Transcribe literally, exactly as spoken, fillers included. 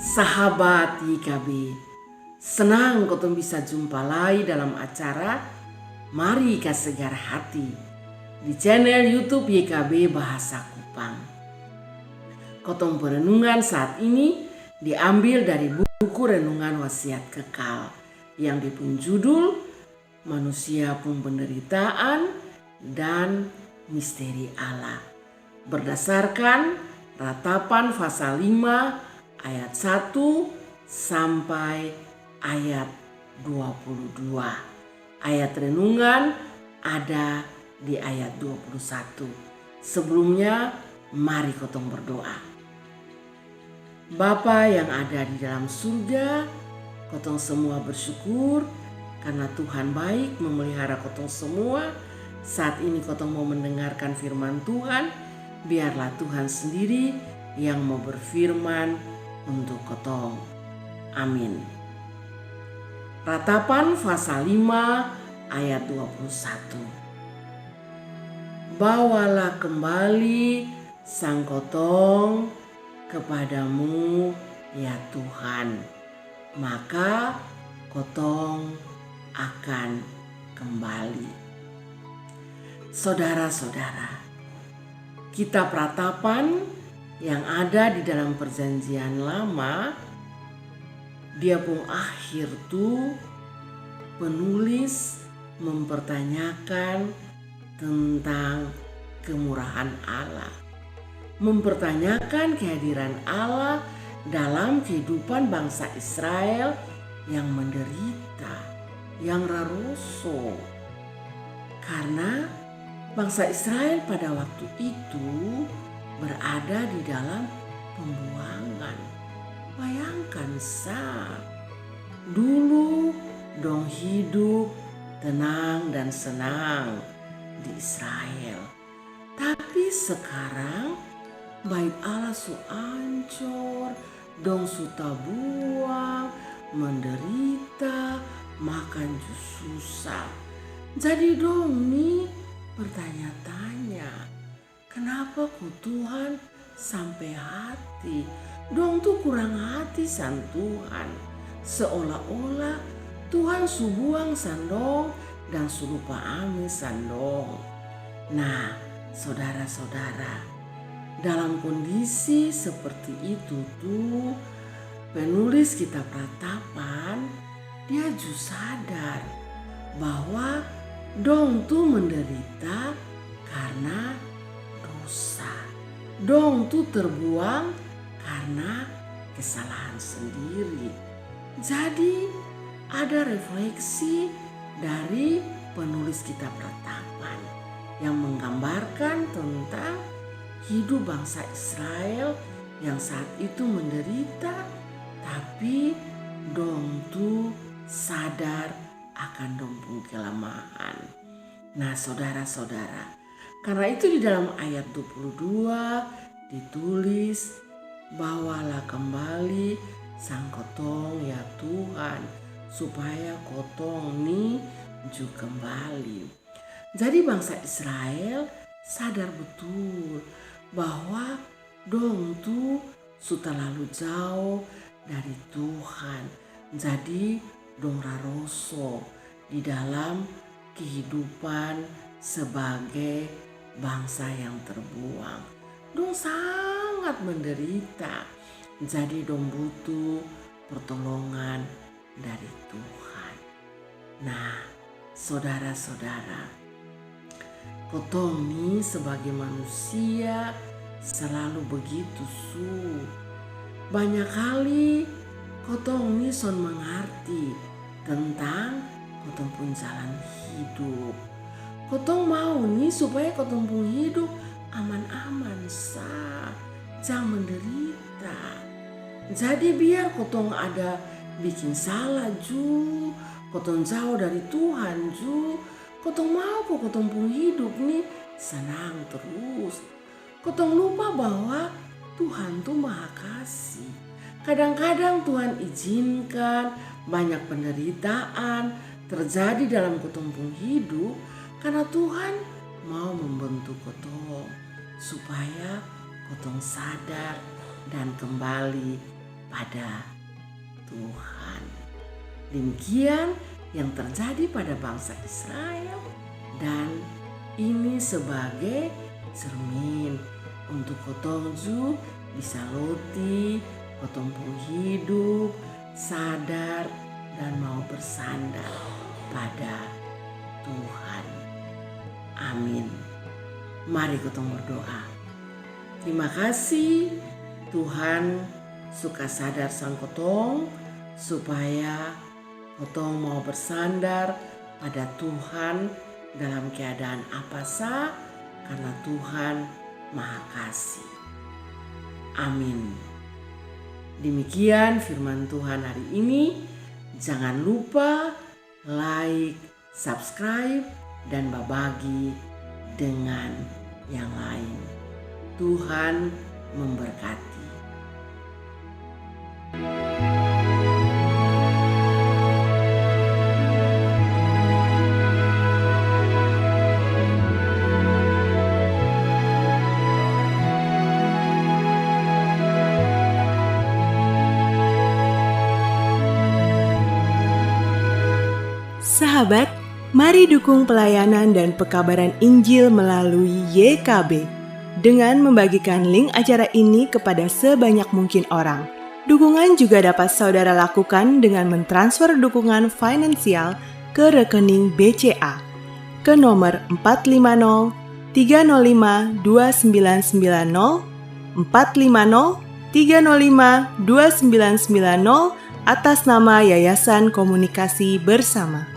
Sahabat Y K B, senang kotong bisa jumpa lai dalam acara Mari Kasegar Hati di channel YouTube Y K B Bahasa Kupang. Kotong perenungan saat ini diambil dari buku renungan Wasiat Kekal yang dia pung judul Manusia pung penderitaan dan misteri Allah. Berdasarkan Ratapan pasal lima ayat satu sampai ayat dua puluh dua. Ayat renungan ada di ayat dua puluh satu. Sebelumnya, mari kotong berdoa. Bapa yang ada di dalam surga, kotong semua bersyukur karena Tuhan baik memelihara kotong semua. Saat ini kotong mau mendengarkan firman Tuhan, biarlah Tuhan sendiri yang mau berfirman untuk kotong. Amin. Ratapan pasal lima ayat dua puluh satu. Bawalah kembali sang kotong kepadamu, ya Tuhan, maka kotong akan kembali. Saudara-saudara, kitab Ratapan yang ada di dalam Perjanjian Lama, dia pung akhir tu penulis mempertanyakan tentang kemurahan Allah, mempertanyakan kehadiran Allah dalam kehidupan bangsa Israel yang menderita, yang raroso. Karena bangsa Israel pada waktu itu berada di dalam pembuangan. Bayangkan sa, dulu dong hidup tenang dan senang di Israel. Tapi sekarang Bait Allah su ancor, dong su tabuang, menderita, makan ju susah. Jadi dong ni bertanya-tanya, kenapa ko Tuhan sampe hati? Dong tu kurang hati sang Tuhan. Seolah-olah Tuhan su buang sang dong dan su lupa ame sang dong. Nah, saudara-saudara, dalam kondisi seperti itu tu, penulis kitab Ratapan, dia ju sadar bahwa dong tu menderita karna dosa. Dong tu terbuang karna kesalahan sendiri. Jadi, ada refleksi dari penulis kitab Ratapan yang menggambarkan tentang hidup bangsa Israel yang saat itu menderita, tapi dong tu sadar akan dong pung kelemahan. Nah, saudara-saudara, karna itu di dalam ayat dua puluh dua ditulis, "Bawalah kembali sang kotong, ya Tuhan, supaya kotong ni ju kembali." Jadi bangsa Israel sadar betul bahwa dong tu su talalu jauh dari Tuhan. Jadi dong raroso di dalam kehidupan sebagai bangsa yang terbuang. Dong sangat menderita. Jadi dong butuh pertolongan dari Tuhan. Nah, saudara-saudara, kotong ni sebagai manusia selalu begitu su. Banyak kali kotong ni son mengerti tentang kotong pung jalan hidup. Kotong mau ni supaya kotong pung hidup aman-aman sa, jang menderita. Jadi biar kotong ada bikin salah ju, kotong jauh dari Tuhan ju, kotong mau ko kotong pung hidup ni sanang terus. Kotong lupa bahwa Tuhan tu maha kasih. Kadang-kadang Tuhan izinkan banyak penderitaan terjadi dalam kotong pung hidup karna Tuhan mau membentuk kotong supaya kotong sadar dan kembali pada Tuhan. Demikian yang terjadi pada bangsa Israel, dan ini sebagai cermin untuk kotong ju bisa loti kotong pung hidup sadar dan mau bersandar pada Tuhan. Amin. Mari kotong berdoa. Terima kasih Tuhan su kas sadar sang kotong supaya kotong mau bersandar pada Tuhan dalam keadaan apa sa, karna Tuhan Maha Kasih. Amin. Demikian firman Tuhan hari ini. Jangan lupa like, subscribe, dan babagi dengan yang lain. Tuhan memberkati. Sahabat, mari dukung pelayanan dan pekabaran Injil melalui Y K B dengan membagikan link acara ini kepada sebanyak mungkin orang. Dukungan juga dapat saudara lakukan dengan mentransfer dukungan finansial ke rekening B C A ke nomor empat lima nol tiga nol lima dua sembilan sembilan nol, empat lima nol tiga nol lima dua sembilan sembilan nol, atas nama Yayasan Komunikasi Bersama.